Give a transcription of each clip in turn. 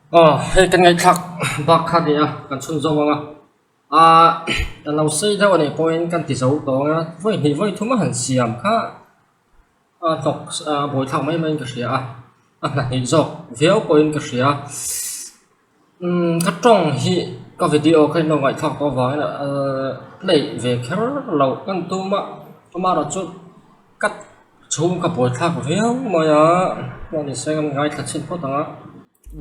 Aw hei kan ngaihthlak bak kha nia kan chhunzawm ang a ah a lo sei deuh a nih pawhin kan ti zo tawh ang a vawi hnih vawi thum a han siam kha a hnawk a buaithlak mai maiin ka hria a a hnahnih zawk viau pawhin ka hria umm ka tawng hi ka video kha in lo ngaihthlak tawh avangin ahh play ve kher loh kan tum a amaherawhchu ka Chhung ka buai thlak viau mai a, hman ni se kan ngaithla chhin phawt ang a.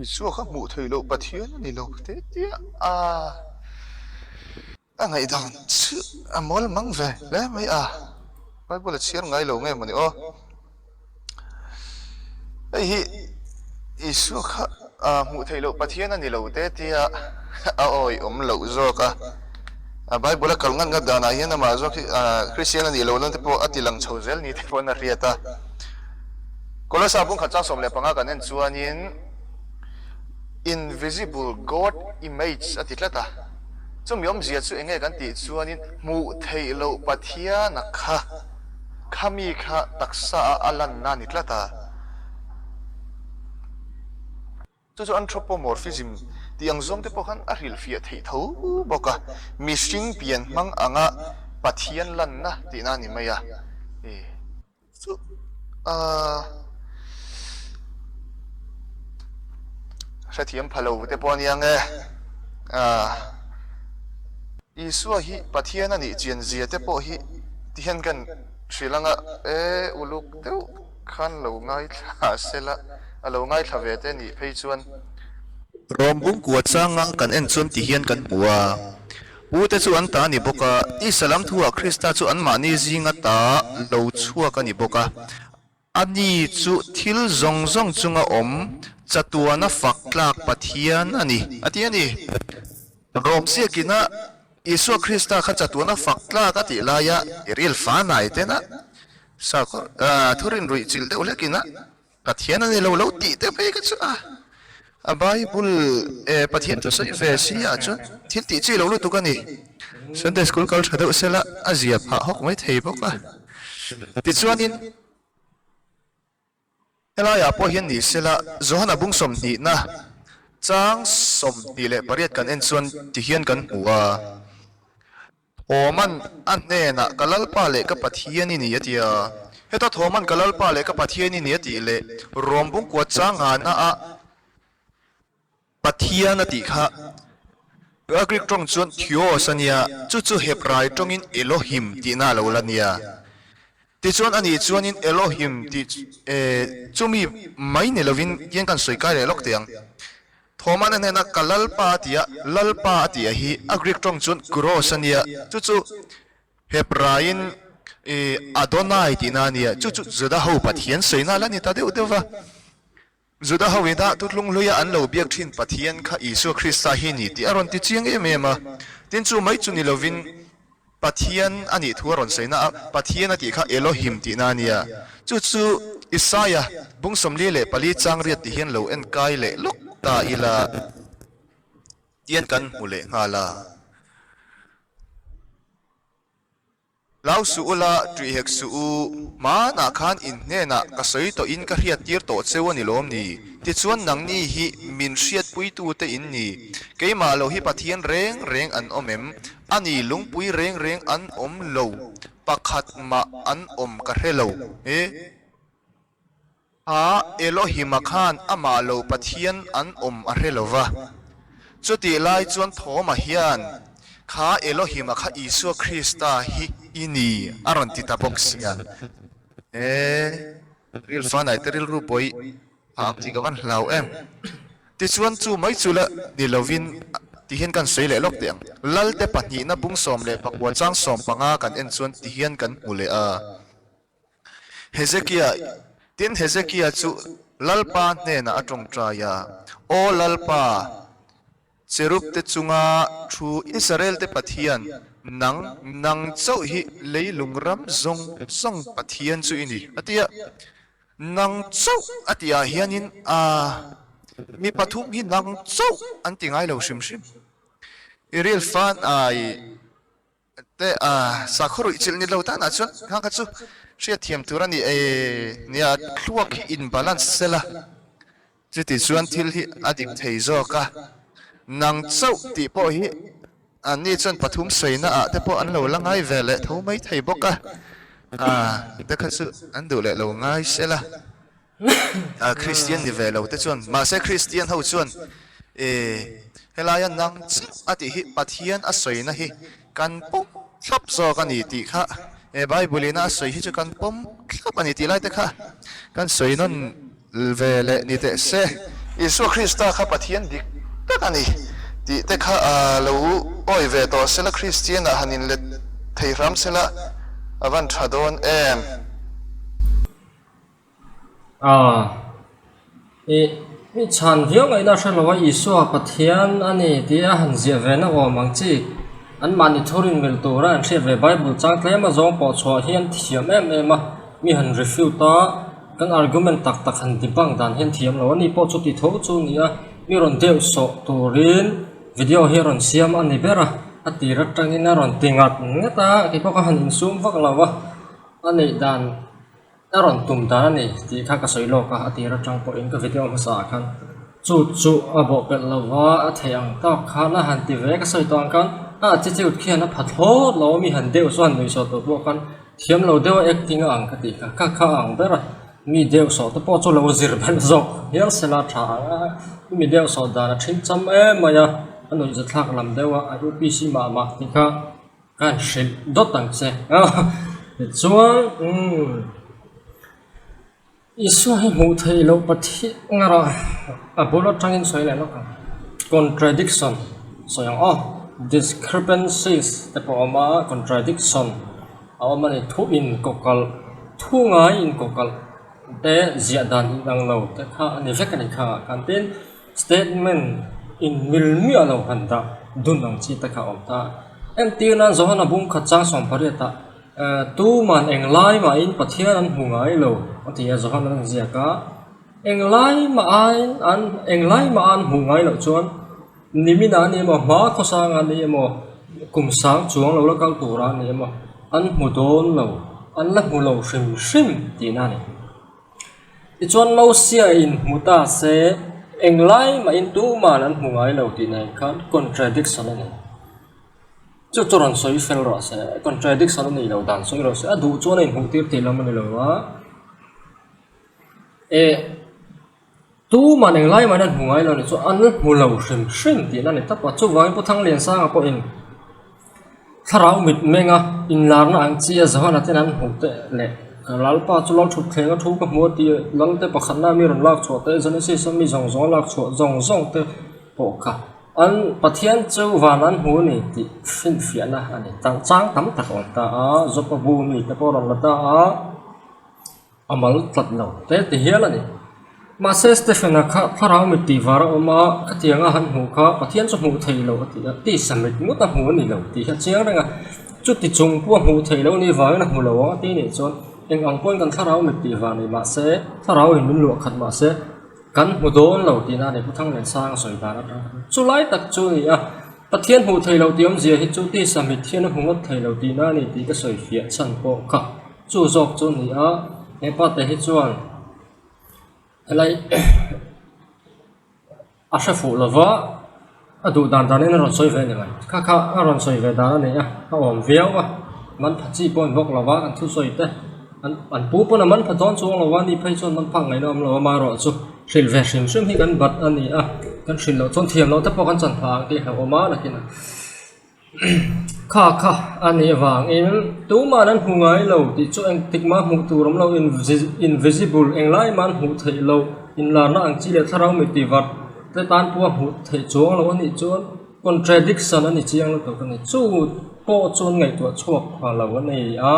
Isua kha hmuh theih loh Pathian a ni lo teh tia a, a ngaihdan chu a mawl mang ve hle mai a, Bible a chhiar ngai lo nge mawni aw. Hei hi Isua kha hmuh theih loh Pathian a ni lo te tia a awihawm loh zawk a. Bible a kal ngat ngat danah hian amah zawk hi Kristian a nih loh nan te pawh a ti lang chho zel ni te pawhin a hriat a. Kolosa bungkhat chang 15 kan en chuanin Invisible God image a ti tlat a. Chumi awmzia chu enge kan tih chuanin hmuh theih loh Pathian a kha. Khami kha taksa a a lanna a ni tlat a. Chu chu anthropomorphism tih ang zawng te pawh khan a hrilhfiah theih tho bawk a, mihring pian hmang anga Pathian lanna tihna a ni mai a. Chu a hrethiam pha lo te pawh a nia nge. Isua hi Pathian a nih chian zia te pawh hi ti hian kan hrilh anga e uluk deuh khan lo ngaithla sela, a lo ngaithla ve te nih phei chuan. Rawm bungkua changa kan en chuan ti hian kan hmu a, Pu te chu an ta a ni bawk a, Tisa lam thuah Krista chu anmahni zinga ta lo chhuak a ni bawk a, Ani chu thil zawng zawng chunga awm chatuana fak tlak Pathian a ni, a ti a ni. Rawm ziakina Isua Krista kha chatuana fak tlak a tih laia i ril fa nai tena sakawr thurin ruih chilh deuh hlekina Pathian a ni lo lo tih te phei kha chu a a Bible Pathian chu sawi ve si ah chuan thil tih chi lo lutuk a ni. Sunday school kal tha deuh sela a zia phah hawk mai thei bawk a. Tichuanin helaiah pawh hian ni sela Johana bung sawmhnihna chang 28 kan en chuan tihian kan hmu a. Thawman a hnenah ka Lalpa leh ka Pathian i ni a ti a. Heta Thawman ka Lalpa leh ka Pathian i ni a tih leh Rom bungkua changana a Pathian a tih kha a Greek tawng chuan Theos a nia, chu chu Hebrai tawngin Elohim tihna a lo la nia. Tichuan ani chuanin Elohim tih chumi mai ni lovin tiang kan sawi kai leh lawk teh ang. Thawman a hnena ka Lalpa a ti a, Lalpa a tih a hi a Greek tawng chuan Kuros a nia, chu chu Hebraiin Adonai tihna a nia, chu chu Juda ho Pathian sawina a la ni ta deuh deuh va. Juda ho ina thutlung hluia an lo biak thin Pathian kha Isua Krista hi ni tih a rawn ti chiang em em a, tin chu mai chu ni lovin Pathian a nih thu a rawn sawi na a, Pathian a tih kha Elohim tihna a nia. Chu chu Isaia bung 44 chang riat ti hian lo en kai leh lawk ta ila tian kan hmu leh nghal a. Hlau suh ula, ṭih hek suh u, hmanah khan in hnenah ka sawi tawhin ka hriattir tawh cheu a ni lawm ni? Tichuan nangni hi min hriatpuitute in ni. Keimah lo hi Pathian reng reng an awm em? A ni, lungpui reng reng an awm lo, pakhat mah an awm ka hre lo. He Ha Elohim-a khan amah lo Pathian an awm a hre lo va. Chutih lai chuan Thoma hian, Kha Elohim-a kha Isua Krista hi i ni, a rawn ti ta bawk sia. He rilfanai te rilru pawih Ang tih ka van hlau em. Tichuan chu mai chu la ni lovin tihian kan sawi leh lawk teh ang. Lalte pahnihna bung 19 chang 15 kan en chuan tihian kan hmu leh a. Hezekia, Tin Hezekia chu Lalpa hnenah a tawngtai a, Aw Lalpa, Cherub te chunga thu Israel te Pathian, nang, nang chauh hi leilung ram zawng zawng Pathian chu i ni, a ti a. Nang chauh a tih ah hianin a mi pathum hi nang chauh an ti ngai lo hrim hrim. I ril fan ai te a sakhaw ruih chilh ni lo tan ah chuan kha kha chu hriatthiam tur a ni e nia thluak hi in balance sela. Chutichuan thil hi a dik thei zawk a, nang chauh tih pawh hi anni chuan pathum sawina ah te pawh an lo la ngai ve leh tho mai thei bawk a, te kha chu an duh leh lo ngai sela. Kristian ni ve lo te chuan, mahse Kristian ho chuan helaia nang chiah a tih hi Pathian a sawina hi kan pawm thlap zawk a ni tih kha Bible ina a sawi hi chu kan pawm thlap a ni tih lai te kha kan sawi nawn ve leh ni teh se. Isua Krista kha Pathian dik tak a ni tih te kha lo awi ve tawh sela Kristian ah han inlet thei hram sela a van tha dawn em? A, i mi chhan viau ngaihna hre lo a, Isua Pathian a ni tih a han ziah ve na awm ang chi. Anmahni thurin mil tura an hriat ve Bible chang tlem a zawng pawh chhuah hi an thiam em em a, mi han refute a, kan argument tak tak han debunk dan hi an thiam lo a ni pawh chuti tho chu ni a, mi rawn deuh sawh turin video hi a rawn siam a ni ber a, a tir atangin a rawn ti ngat ngat a, keipawh ka han insum vak lo a, a neih dan. A rawn tum dan a ni tih kha ka sawi lawk a, a tir atang pawhin ka video hmasa ah khan chu chu a bawh pelh lo va, a theih ang tawk khan a han ti ve ka sawi tawh ang khan a attitude khian a pha thlawt lo a, mi han deuh chuan nuih sawh tur pawh khan thiam lo deuh a acting a ang ka tih kha, kha kha a ang ber a, mi deuh sawh te pawh chu lo zir belh zawk hial se la tha ang a, mi deuh sawh dan a then cham em mai a, a nuihzathlak lam deuh a, a UPC mah mah tih kha. Ka han hrilh dawt ang che tichuan umm Isua hi hmuh theih loh Pathian erawh a bul atangin sawi leh lawk ang contradiction sawi ang aw discrepancies te pawh a awm a contradiction a awm a ni thu inkawkalh thu ngai inkawkalh te ziah dan inang lo te kha a ni vek a ni kha khan tin. Statement in mil miah lo han dah dun ang chi te kha a awm ta. Entir nan Johana bung khat chang 18 ah tuman englai mahin Pathian an hmu ngai lo a ti a Johana an ziak a. Englai mahin an englai mah an hmuh ngai loh chuan nimin ah a ni emaw hma khawsang ah a ni emaw kum sang chuang lo la kal tur ah a ni emaw an hmu dawn lo an la hmu lo hrim hrim tihna a ni. Tichuan Mosia in hmu ta se, englai mahin tuman an hmu ngai lo tih nen khan contradiction a ni. Chu chu rawn sawi fel rawh se, contradiction a nih loh dan sawi rawh se, a duh chuan a inhmuh tir tih lam a ni lo a. Eh. Tuman englai mahin an hmu ngai lo ni chu an hmu lo hrim hrim tihna a ni tawp a, chuvangin Pu Thangliansanga pawhin thlarau mit menga inlarna ang chi a Johana ten an hmuh te leh Lalpa chu lal thut thleng a thu ka hmu a tih Lalte pakhatna mi rawn lak chhuah te Genesis a mi zawng zawng a lak chhuah zawng zawng te pawh kha an Pathian chu van an hmu a ni tih finfiahna a ni chang tam tak a awm ta a, Jopa bu mi te pawh a rawn la ta a. A mal tlat lo te ti hial a ni. Mahse Stephen-a kha thlarau mit tih var a awm a, khatiang a han hmuh kha Pathian chu hmuh theih loh a ti a, tisa mit ngawt a hmu a ni lo tih hi a chiang reng a. Chuti chung pawh a hmuh theih loh ni vangin a hmu lo ang a ti nih chuan eng ang pawhin kan thlarau mit tih var ni mahse thlarau in min luah khat mahse kan hmu dawn lo tihna a ni Pu Thangliansanga sawi dan atang khan. Chulai tak chu a ni a, Pathian hmuh theih loh tih awmzia hi chu tisa mit hian a hmu ngawt thei lo tihna a ni tih ka sawi fiah chhan pawh kha. Chu zawk chu a ni a, he pa te hi chuan helai a hre fuh lo va, a duh dan danin a rawn sawi ve a ni mai. Kha kha a rawn sawi ve dan a ni a, a awm viau a, man pha chi pawh a ni bawk lo va, an thusawi te an an pu pawn a man pha dawn chuang lo va, ni phei chuan man phak ngaihna awm lo a, amaherawhchu hrilh ve hrim hrim hi kan bat a ni a, kan hrilh loh chuan thiam loh te pawh kan chan phah ang tih hlauhawm a nakin a. Kha kha a nih avangin tuman an hmu ngai lo tih chu engtik mah hmuh tur awm lo invisible englai mah an hmuh theih loh inlarna ang chi leh thlarau mit tih vat te tan pawh a hmuh theih chuang loh a nih chuan contradiction a ni chiang lutuk a ni. Chu pawh chuan ngaihtuah chhuak pha lo a ni a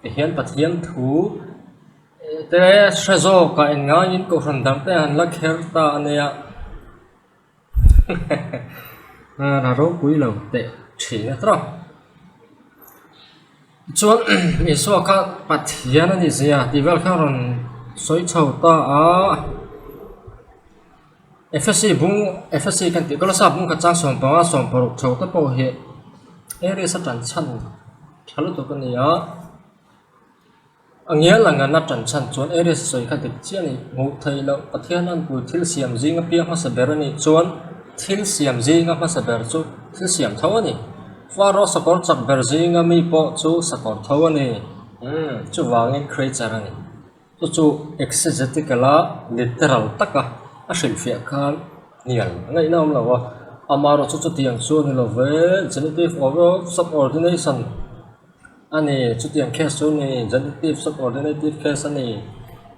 tihian Pathian thu te hre zawkah engngaiin kohhran dang te an la kher ta a nia. A ropui lo teh thin a tawk. Chuan Isua kha Pathian a ni zia tih vel kha a rawn sawi chho ta a. Efesi bung Efesi kan tih Kolosa bung khat chang 15 16 chho te pawh hi Aries a tan chhan tha lutuk a ni a. A ngial ang an a ṭan chhan chuan Aries sawi kha dik chiah a ni. Hmuh theih loh Pathian anpui thil siam zinga piang hmasa ber a nih chuan thil siam zinga hmasa ber chu thil siam tho a ni. Faro sakawr chak ber zinga mi pawh chu sakawr tho a ni. Umm, chuvangin creature a ni. Chu chu exegetical-a literal taka a hrilhfiah khan hnial a ngaihna awm lo a. Amaherawhchu chutiang chu a ni lo ve, genitive of subordination a ni, chutiang case chu a ni, genitive subordinative case a ni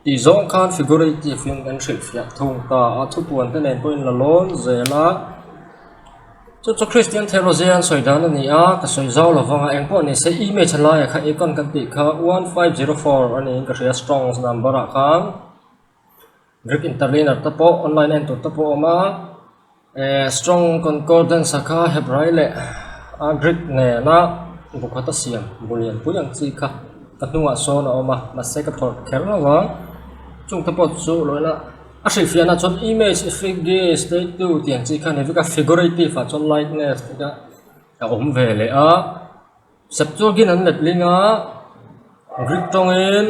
tih zawng khan figurative-in kan hrilhfiah thung ta a, thupuan te nen pawhin la lawn zel a. Chu chu Christian theology an sawi dan a ni a, ka sawi zau lo vang a, eng pawh ni se image a laiah kha icon kan tih kha 1504 a niin ka hria Strong's number ah khan Greek interlinear te pawh online en tur te pawh a awm a, eh Strong concordance ah kha Hebrai leh a Greek nena bu khat a siam bu lian pui ang chi kha ka hnungah sawn a awm a, mahse ka phawrh kher lo vang chung te pawh chu lo ila. A hrilhfiahna chuan image, figure, statue tih ang chi kha a ni vek a, figurative ah chuan likeness te kha a awm ve leh a, Septuagint an letling a, Greek tawngin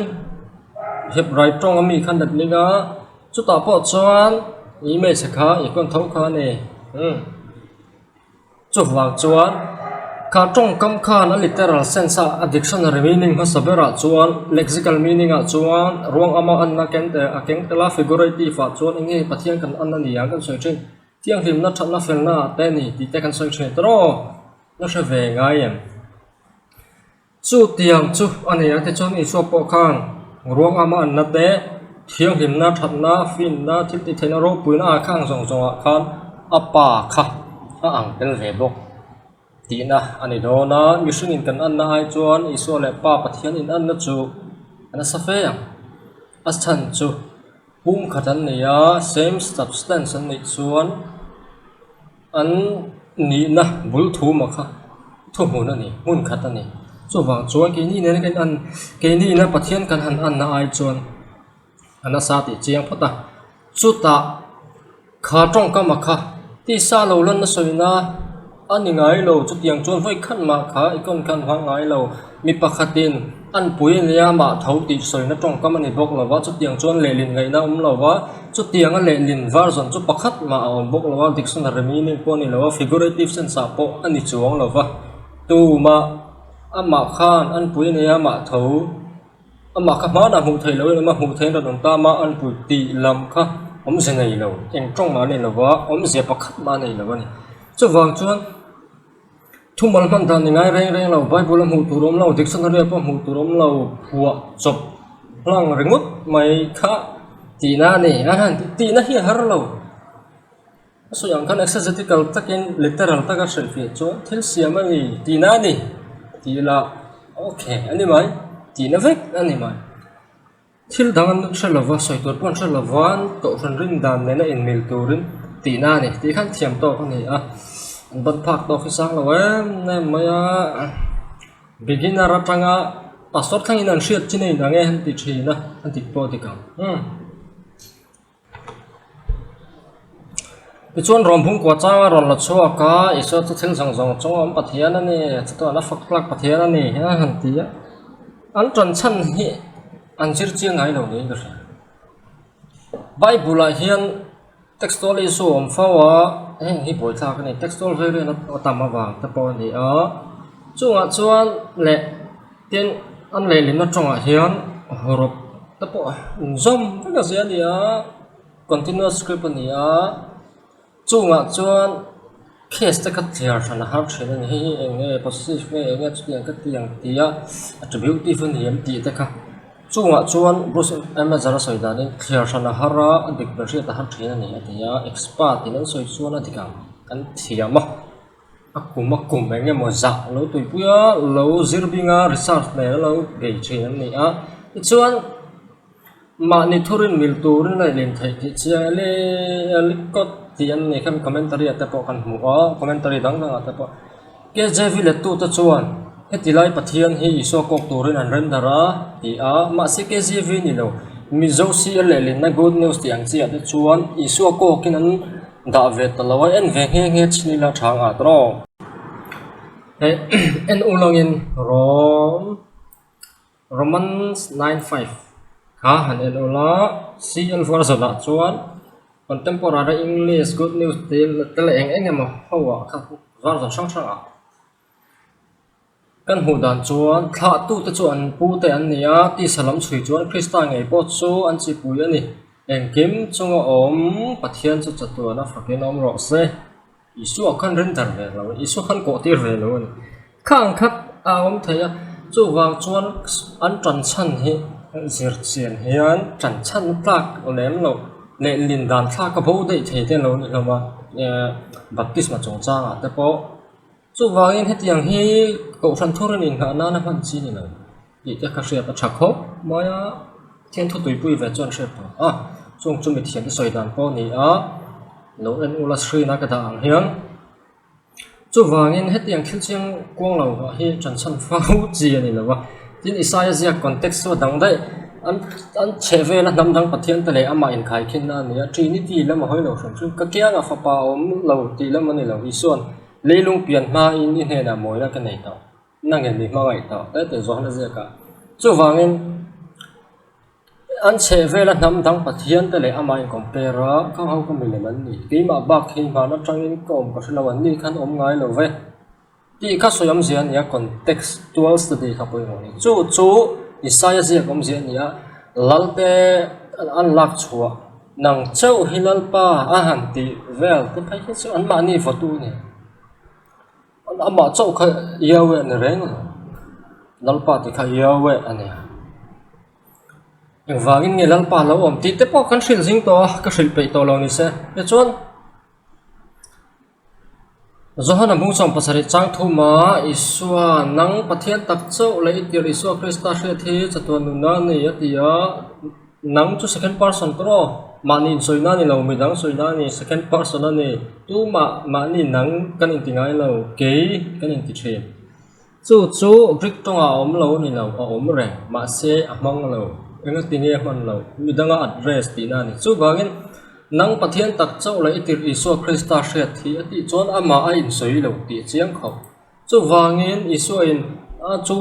Hebrai tawng ami kha an letling a, chutah pawh chuan image kha icon tho kha a ni umm. Chuvang chuan, kha tawngkam khan a literal sense a, a dictionary meaning hmasa berah chuan, lexical meaning ah chuan ruang ama anna keng te a keng tel a, figurative ah chuan eng nge Pathian kan an a ni ang kan sawi thin, thianghlimna thatna felna ah te a ni tih te kan sawi thin tawh, na hre ve ngai em? Chutiang chu a ni a, tichuan Isua pawh khan ruang ama anna te, thianghlimna, thatna, finna, thil tih theihna ropuina ah khang zawng zawngah khan a pa kha a ang tel ve bawk tihna a ni dawn a. Mihringin kan anna ai chuan Isua leh Pa Pathian inanna chu a nasa fe ang. A chhan chu pumkhat an nei a, same substance an neih chuan An nihna bul thu mah kha thuhmun a ni, hmun khat a ni. Chuvang chuan keini nena kan an, keini ina Pathian kan han anna ai chuan a nasa tih chiang phawt a. Chutah kha tawngkam a kha tisa lo lanna sawina a ni ngai lo, chutiang chuan vawi khat mah kha i kawn khan hmang ngai lo. Mi pakhatin an pui a nia mah tho tih sawina tawngkam a ni bawk lo va, chutiang chuan lehlin ngaihna a awm lo va. Chutianga lehlin version chu pakhat mah a awm bawk lo a, dictionary meaning pawh a ni lo a, figurative sense ah pawh a ni chuang lo va. Tumah amah khan an pui nei a, amah tho, amah kha hmanah hmuh theih lohin amah hmuh theihin rawn awm ta, amah an pui tih lam kha awmze nei lo, eng tawng mah a nei lo va, awmzia pakhat mah a nei lo a ni. Chuvang chuan. Thumal hman dan ni ngai reng reng lo, Bible a hmuh tur awm lo, dictionary ah pawh hmuh tur awm lo, phuah chawp hlang ringawt mai kha tihna a ni. A han tihna hi a har lo. A sawi ang khan exegetical takin literal taka hrilhfiah chuan thil siam a ni tihna a ni tih lah okay a ni mai, tihna vek a ni mai. Thil dang an hre lova, sawi tur pawh an hre lova, an kohhran rin dan nena inmil turin tihna a ni tih khan thiam tawk a ni a, an ban phak tawk hi sang lo em em mai a, beginner atanga pastor thlengin an hriat chin a inang e an ti thin a, an dik pawh a dik ang. Tichuan Rom Hungkua chang a rawn la chhuak a, Isua chu thil zawng zawng chunga awm Pathian a ni, chatuah a fak tlak Pathian a ni a han ti a. An ṭan chhan hi an zir chiang ngai lo niin ka hria. Bible ah hian textual issue a awm fo a, heng hi buaithlak a ni, textual variant a tam avang te pawh a ni a. Chungah chuan leh tin an lehlinna tawngah hian hawrawp te pawh inzawm vek a zia a ni a, continuous script a ni a, chungah chuan case te kha thliar hran a har thin a ni, hei hi eng nge possessive nge eng nge chutiang ka ti ang tih a attributive a ni em tih te kha chungah chuan Bruce Emazer a sawi danin thliar hran a har a, a dik ber hriat a har thin a ni a ti a, expert in an sawi chuan a dik ang an thiam a. A kum a kum eng emaw zah lo tuipui a, lo zir bing a, research nen a lo bei thin an ni a. Tichuan, mahni thurin mil turin a inlin theih tih chiang e le a likawt tih an ni khan commentary ah te pawh kan hmu a, commentary dang dangah te pawh. KJV lettute chuan heti lai Pathian hi Isua kawk turin an render a ti a, mahse KJV ni lo, Mizo CL lehlinna Good News tih ang chiah te chuan Isua kawkin an Dah ve ta lo a, en ve nghe nghe chin ila tha ngah tawh. Hei en ulangin Rom. Romans 9:5 kha han en ula, CL version ah chuan Contemporary English Good News tih te leh eng eng emaw ho ah kha version hrang hrang ah Kan hmuh dan chuan thlahtute chu an pute an ni a, tisa lam chhui chuan Krista ngei pawh chu an chipui a ni. Engkim chunga awm Pathian chu chatuan a fakin awm rawh se. Isua khan render ve lo, Isua khan kawh tir ve lo a ni. Khang khat a awm thei a, chuvang chuan an tan chhan hi zir chian hian tan chhan tlak lem loh lehlin dan thlak a bo daih thei te lo ni hlawm a, baptisma chungchangah te pawh. Chuvangin hetiang hi Kohhran thurin inghah nana hman chi ni lo tih te ka hriat a tha khawp mai a, Pathian thu tuipui ve chuan hriat tur a, chung chu mithiam te sawi dan pawh a ni a, lo en ula screen a ka dah ang hian. Chuvangin hetiang thil chiang kuang lo ah hi ṭanchhan fo chi a ni lo a, tin Isaia ziak context chu a dang daih, an an chheh vela hnam dang Pathian te leh amah inkhaikhinna a ni a, Trinity lam a hawi lo hrim hrim, ka kiangah fapa a awm lo tih lam a ni lo, Isua'n Leilung pian hmain i hnenah mawina ka nei tawh, nangin mi hmangaih tawh te tih zawhna ziak ah. Chuvangin, an chheh vela hnam dang Pathian te leh amah in compare a, ka ho ka milem an ni, keimah bak hi hman atangin ka awm ka hre lo, an ni khan awm ngai lo ve tih kha sawi awmzia a ni a, contextual study kha pawimawh a ni. Chu chu Isaia ziak awmzia a ni a, Lalte an lak chhuah. Nang chauh hi Lalpa a han tih vel te phei hi chu anmahni vawtu a ni. Amah chauh kha Yahweh a ni reng lo. Lalpa tih kha Yahweh a ni. Engvangin nge Lalpa lo awm tih te pawh kan hrilh zing tawh a, ka hrilh peih tawh lo ni se. Tichuan. Johana hmung 17 chang thuma Isua, Nang Pathian tak chauh leh i tirh Isua Krista hriat hi chatuan nunna a ni, a ti a. Nang chu second person tur aw, mahni insawina a ni lo, midang sawina a ni, second person a ni. Tumah mahni nang kan inti ngai lo, kei kan inti thin. Chu chu Greek tawngah a awm lo a ni lo, a awm reng, mahse a hmang lo, engati nge a hman lo, midanga address tihna a ni. Chuvangin, Nang Pathian tak chauh leh i tirh Isua Krista hriat hi a tih chuan amah a insawi lo tih a chiang khawp. Chuvangin, Isuain a chu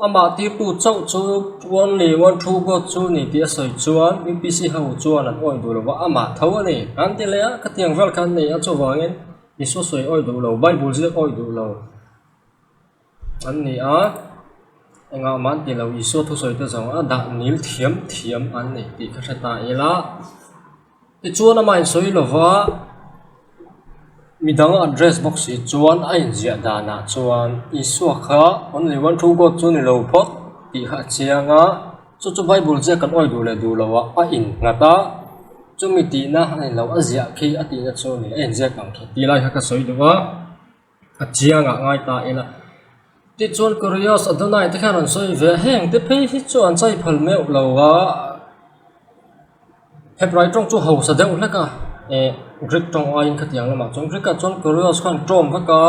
amah tirtu chauh chu only one true God chu ni tih a sawi chuan UPC ho chuan an awih duh lo va, amah tho a ni. An ti leh a, khatiang vel kha an nei a, chuvangin Isua sawi awih duh lo, Bible ziak awih duh lo. An ni a, engah mah an ti lo, Isua thusawi te zawng a dah nil thiam thiam an ni tih ka hre ta ila. Tichuan amah insawi lova midang address bawk si chuan a inziah danah chuan Isua kha only one true God chu ni lo phawt tih kha a chiang a, chu chu Bible ziak kan awih duh leh duh loh ah a innghat a, chumi tihna a ni lo, a ziah khi a tihna chu a ni, a inziak ang khi tih lai kha ka sawi duh a. A chiangah ngai ta ila. Tichuan Kurios Adonai te khan an sawi ve a, heng te phei hi chu an chai phal meuh lo a, Hebrai tawng chu hausa deuh hlek a, eh Greek tawng aiin khatiang lamah chuan Greek ah chuan Kurios khan tawm vek a,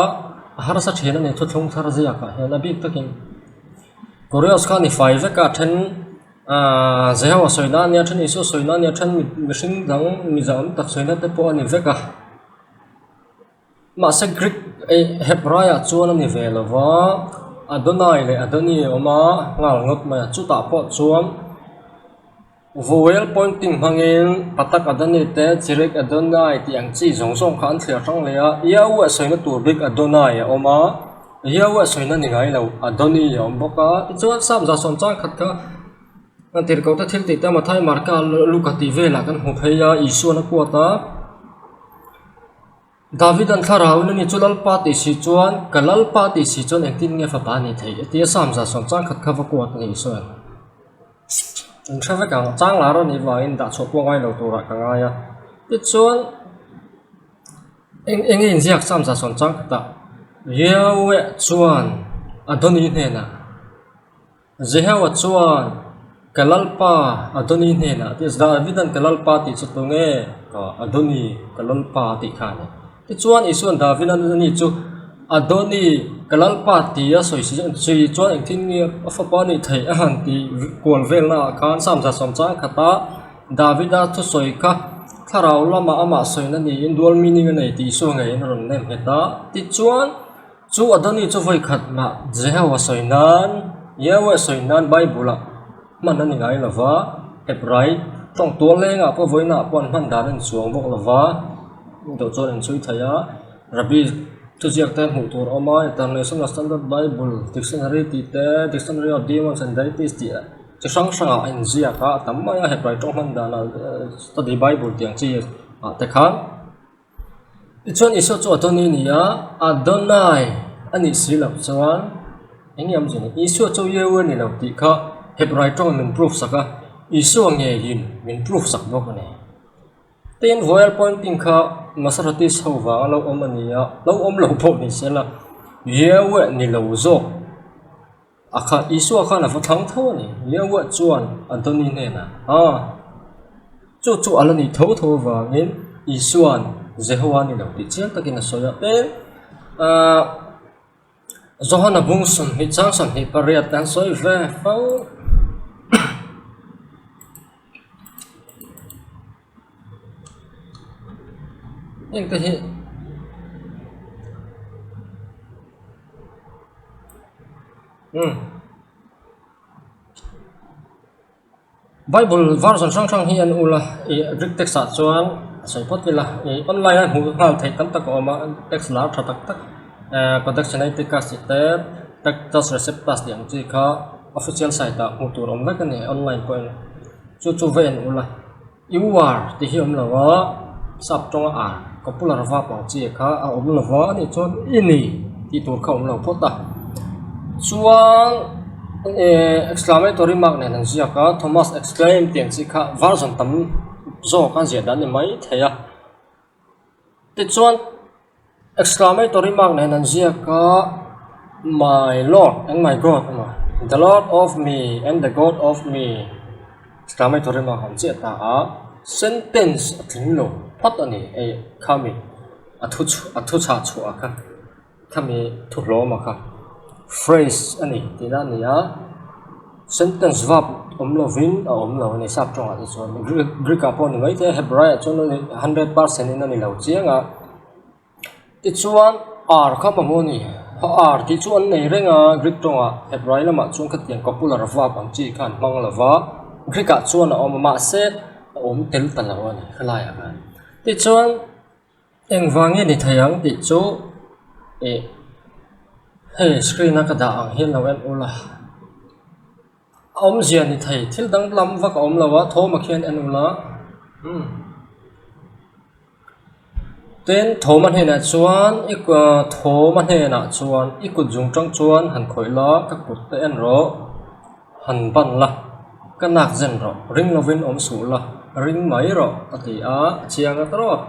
a harsa thin a ni thuthlung thar ziakah hian a bik takin Kurios kha a ni fai vek a, then ahh Jehovah sawina a nia, then Isua sawina a nia, then mihring dang miza awm tak sawina te pawh a ni vek a. Mahse Greek eh Hebraiah chuan a ni ve lo va, Adonai leh Adoni a awm a, nghal ngawt mai a. Chutah pawh chuan vowel pointing hmangin Patak Adoni te Chirek Adonai tih ang chi zawng zawng kha an thliar hrang leh a. Yahweh sawina tur bik Adonai a awm a, Yahweh sawina ni ngai lo Adoni a awm bawk a. Tichuan Psalm 100 chang khat kha a tirhkoh te thil tih te Mathai Marka Luka tih velah kan hmu phei a, Isuan a kuat a. David-a'n thlarauin a ni chu Lalpa tih si chuan, Ka Lalpa tih si chuan engtin nge fapa a nih theih? a ti a, Psalm 100 chang khat kha va kuat a ni Isua'n. In hre vek ang, chang lar a nih vangin dah chhuah pawh ngai lo turah ka ngai a. Tichuan, eng enge inziak Psalm 100 chang khatah Yahweh chuan Adoni hnenah, Jehowa chuan, Ka Lalpa, Adoni hnenah tih Davida'n ka Lalpa tih chu tunge? Ka Adoni, ka Lalpa tih kha a ni. Tichuan, Isua'n Davida'n ani chu, Adoni, ka Lalpa tia sawi si chuan engtin nge a fapa a nih theih a han tih kual velnaah khan Psalm 100 chang khata Davida thusawi kha thlarau lamah amah sawina niin dual meaning a nei tih Isua ngeiin a rawn nem nghet a. Tichuan, Chu Adoni chu vawi khat mah Jehowa sawi nan Yahweh sawi nan Bible-ah hman a ni ngai lo va, Hebrai tawng tual lengah pawh vawiinah pawh an hman dan a inchuang bawk lo va, dawh chuan an chhui thei a. Rabbi thuziak te hmuh tur a awm a, International Standard Bible Dictionary tih te, Dictionary of Demons and Deities tih chi hrang hrangah a inziak a, a tam mai a Hebrai tawng hman danah Study Bible tih ang chi ah te khan. Tichuan Isua chu Adoni a ni a, Adonai a nih si loh chuan eng nge awmzia ni? Isua chu Yahweh a ni lo tih kha Hebrai tawngin min proof sak a, Isua ngeiin min proof sak bawk a ni. Tin, vowel pointing kha Masoretes ho vanga lo awm a ni a, lo awm lo pawh ni se la, Yahweh ni lo zawk. A kha, Isua khan a va thlang tho a ni. Yahweh chuan Adoni hnenah, A, chu chu a la nih tho tho avangin Isua'n Jehovah a ni lo tih chiang takin a sawi a. Tin, aah, Johana bung 20 chang 28 te an sawi ve fo. Hengte hi umm Bible version hrang hrang hi an ul a ih Greek text ah chuan a sawi phawt ila ih online a hmuh nghal theih tam tak a awm a text lar tha tak tak ehh Codex Sinaiticus tih te Textus Receptus tih ang chi kha official site ah hmuh tur awm vek a ni online pawhin. Chu chu va en ula U R tih hi a awm lo a, sap tawnga R popular verb ang chi kha a awm lo va a nih chuan i ni tih tur kha a awm lo phawt a. Chuan eh exclamatory mark nen an ziak a Thomas exclaim tih ang chi kha version tam zawk a ziah dan a ni maithei a. Tichuan exclamatory mark nen an ziak a my lord and my god emaw the lord of me and the god of me exclamatory mark an chiah ta a sentence a tling lo phawt a ni hei khami a thu a thu chhah chhuah kha. Khami thuhlawma kha phrase a ni tihna a ni a, sentence verb awm lovin a awm lo a ni sap tawngah te chuan Greek Greek ah pawh a ni maithei a Hebrai ah chuan 100% in a ni lo chiang a, tichuan r kha mamawh a ni r tih chu an nei reng a Greek tawngah Hebrai lamah chuan khatiang copular verb ang chi kha an hmang lo va Greek ah chuan a awm a mahse a awm tel ta lo a ni helaiah khan tichuan. Engvang nge ni thei ang tih chu ih hei screen a ka dah ang hian lo en ula a awmzia ni thei thil dang lam vak a awm lo a thawm ah khian en ula umm tin thawm a hnenah chuan i thawm a hnenah chuan i kut zung tang chuan han khawih la ka kut te en rawh. Han ban la, ka nak zen rawh, ring lovin awm suh la, ring mai rawh, a ti a, a chiang a tawrh.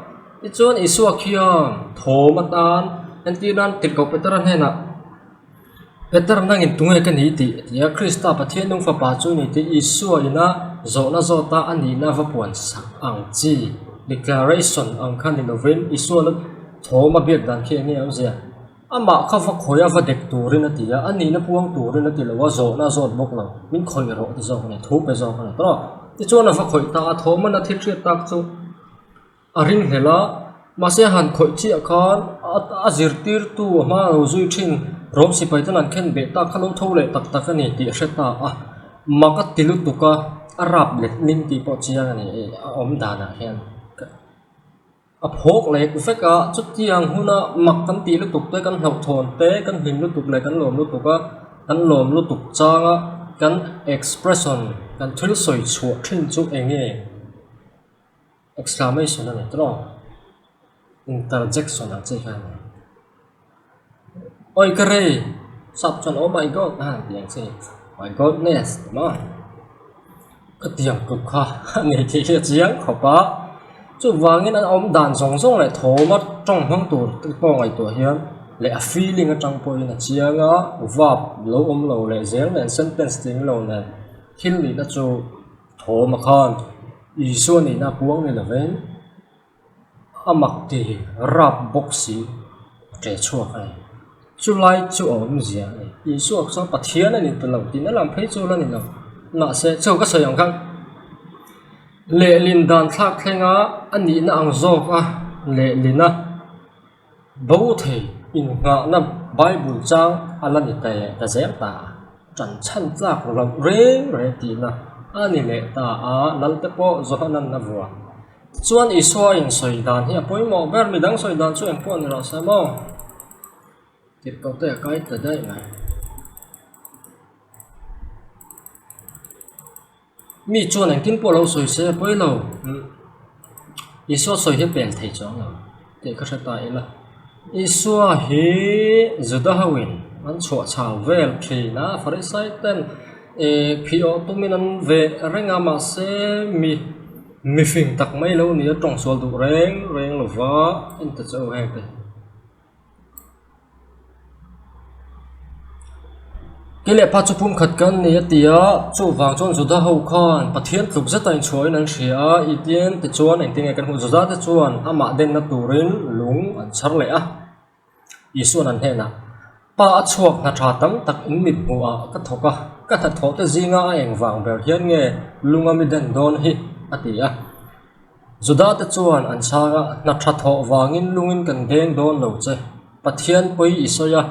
Tichuan Isua khian thawm atan entir nan tirhkoh Petera hnenah, Peter nangin tunge ka ni tih? a ti a, Krista Pathian nung fapa chu ni tih Isua ina zawhna zawta a nihna va puan sak ang chi, declaration, ang kha ni lovin Isua la thawm a biak dan khi enge awmzia? Amah kha va khawih a va dek turin a ti a, a nihna puang turin a ti lo a, zawhna a zawt bawk lo, min khawih rawh ti zawk a ni, thu pe zawk a ni tawh. Tichuan a va khawih ta a, thawmana thil hriat tak chu a ring hlel a, mahse a han khawih chiah khan a zirtirtu a hma a lo zui thin rawm sipai ten an khen beh tak kha lo tho leh tak tak a ni tih a hre ta a, mak a ti lutuk a, a rap let ning tih pawh chiang a ni a awm danah hian. A phawk lek vek a, chutiang huna mak kan tih lutuk te, kan hlauhthawn te, kan hlim lutuk leh kan lawm lutuk a, kan lawm lutuk changa kan expression, kan thil sawi chhuah thin chu eng nge? Exclamation a ni tawh, interjection ang chi kha a ni. Awi ka rei! Sap chuan oh my god a han ti ang che, my godness ti maw? Ka tiang tluk kha a nei tih hi a chiang khawp a, chuvangin an awm dan zawng zawng leh thawma tawng hmang tur te pawh ngaihtuah hian leh a feeling atang pawhin a chiang a, verb lo awm lo leh zel nen sentence tling lo nen thil nihna chu thawma khan Isua nihna a puang ni lovin. A mak ti rap bawk si a ṭe chhuak a ni. Chulai chu a awmzia a ni. Isua chuan Pathian a ni ta lo tihna lam phei chu la ni lo. Mahse, chu ka sawi ang khan lehlin dan thlak thlenga a nihna ang zawk a lehlina bo thei innghahna Bible chang a la ni ta leh ta zel ta a. Ṭan chhan tlak loh reng reng tihna a ni leh ta a, Lalte pawh Johanan a vuah. Tichuan Isua insawi dan hi a pawimawh ber, midang sawi dan chu engpawh a ni rawh se maw? Tirhkoh te a kai ta daih mai. Mi chuan engtin pawh lo sawi se a pawi lo. Isua sawi hi a pel thei chuang lo tih ka hre ta ila. Isua hi Juda hoin an chhuah chau vel thin a, Farisai ten eh phih awh tumin an ve reng a mahse mi mifing tak mai lo ni a tawng sual duh reng reng lo va en ta che u heng te. Kei leh pa chu pumkhat kan ni a ti a, chuvang chuan Juda ho khan Pathian tluk zeta inchhuahin an hria a, itian tichuan engtin nge kan hmuh Juda te chuan amah denna turin lung an chhar leh a, Isua'n an hnenah, Pa a chhuak hna tha tam tak in mit hmuh ah ka thawk a, ka hnathawh te zinga a engvang ber hian nge lunga mi den dawn hi? a ti a. Juda te chuan an chhang a, Hna tha thawh vangin lungin kan deng dawn lo che. Pathian pawi i sawi a,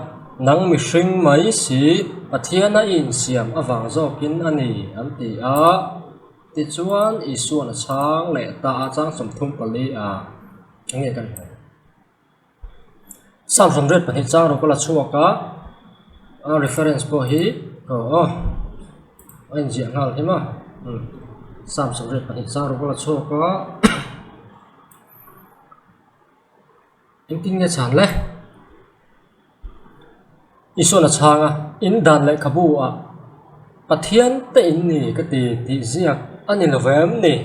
nang mihring mai si, Pathiana i insiam avang zawkin a ni, an ti a. Tichuan, Isua'n a chhang leh ta a, chang 34 ah enge kan hmuh? Psalm 82 chang rawk a la chhuak a, a reference pawh hi aw aw a inziah nghal hi maw umm Psalm 82 chang rawk a la chhuak a engtin nge chhan le? Isuan a chhang a, In dan lehkhabu ah Pathian te in ni ka ti tih ziak a ni lo vem ni?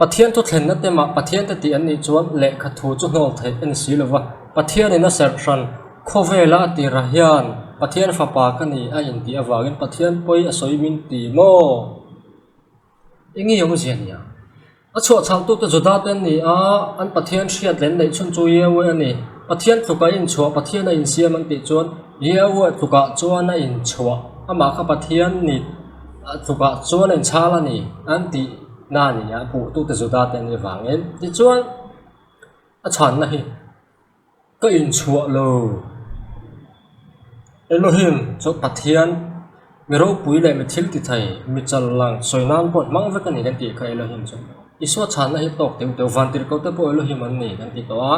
Pathian thu thlenna te mah Pathian te tih an nih chuan lehkha thu chu hnawl theih a ni si lo va, Pathianin a serh hran khawvela a tirah hian Pathian fapa ka ni a intih avangin Pathian pawi a sawi min ti maw? Eng nge awmzia nia? A chhuah chhaltute Juda te an ni a, an Pathian hriat leh an neih chhun chu Yahweh a ni. Pathian tlukah a inchhuah, Pathian a insiam an tih chuan Yahweh tlukah chuan a inchhuah, amah kha Pathian ni tlukah chuan a inchhal a ni an tih na a ni a, puhtute Juda te an nih avangin. Tichuan, a chhanna hi. Ka inchhuah lo. Elohim chu Pathian, mi ropui leh mi thil ti thei, mi chal lang sawi nan pawh hmang vek a ni kan tih kha Elohim chu. Isua chhanna hi tawk teuh teuh, vantirhkoh te pawh Elohim an ni kan ti tawh a.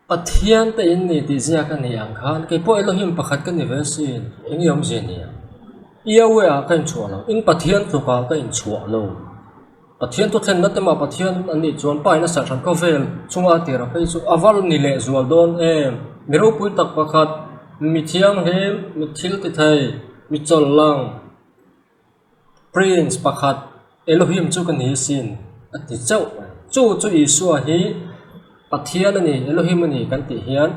Pathian te in ni tih ziak a ni ang khan kei pawh Elohim pakhat ka ni ve asin, eng nge awmzia nia? Yahweh ah ka inchhuah lo, in Pathian tlukah ka inchhuah lo. Pathian thu thlenna te mah Pathian an nih chuan Pa in a serh hran khawvel chunga a tir a phei chu a val ni leh zual dawn em? Mi ropui tak pakhat, mi thianghlim, mi thil ti thei, mi chawlh lang, Prince pakhat, Elohim chu ka ni sin a ti chauh mai. Chu chu Isua hi Pathian a ni, Elohim a ni kan tih hian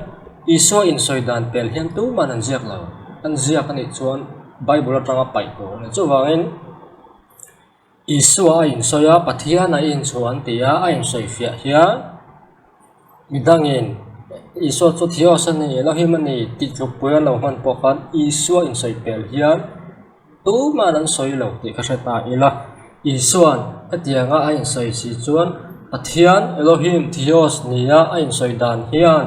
Isua insawi dan pel hian tuman an ziak lo. An ziak a nih chuan Bible atanga paih tur a ni. Chuvangin. Isua a insawi a, Pathian a inchhuah an ti a, a insawi fiah hian midangin Isua chu Theos a ni, Elohim a ni tih tlukpui an lo hman pawh khan Isua insawi pel hian tuman an sawi lo tih ka hre ta ila. Isua'n hetianga a insawi si chuan Pathian, Elohim, Theos nia a insawi dan hian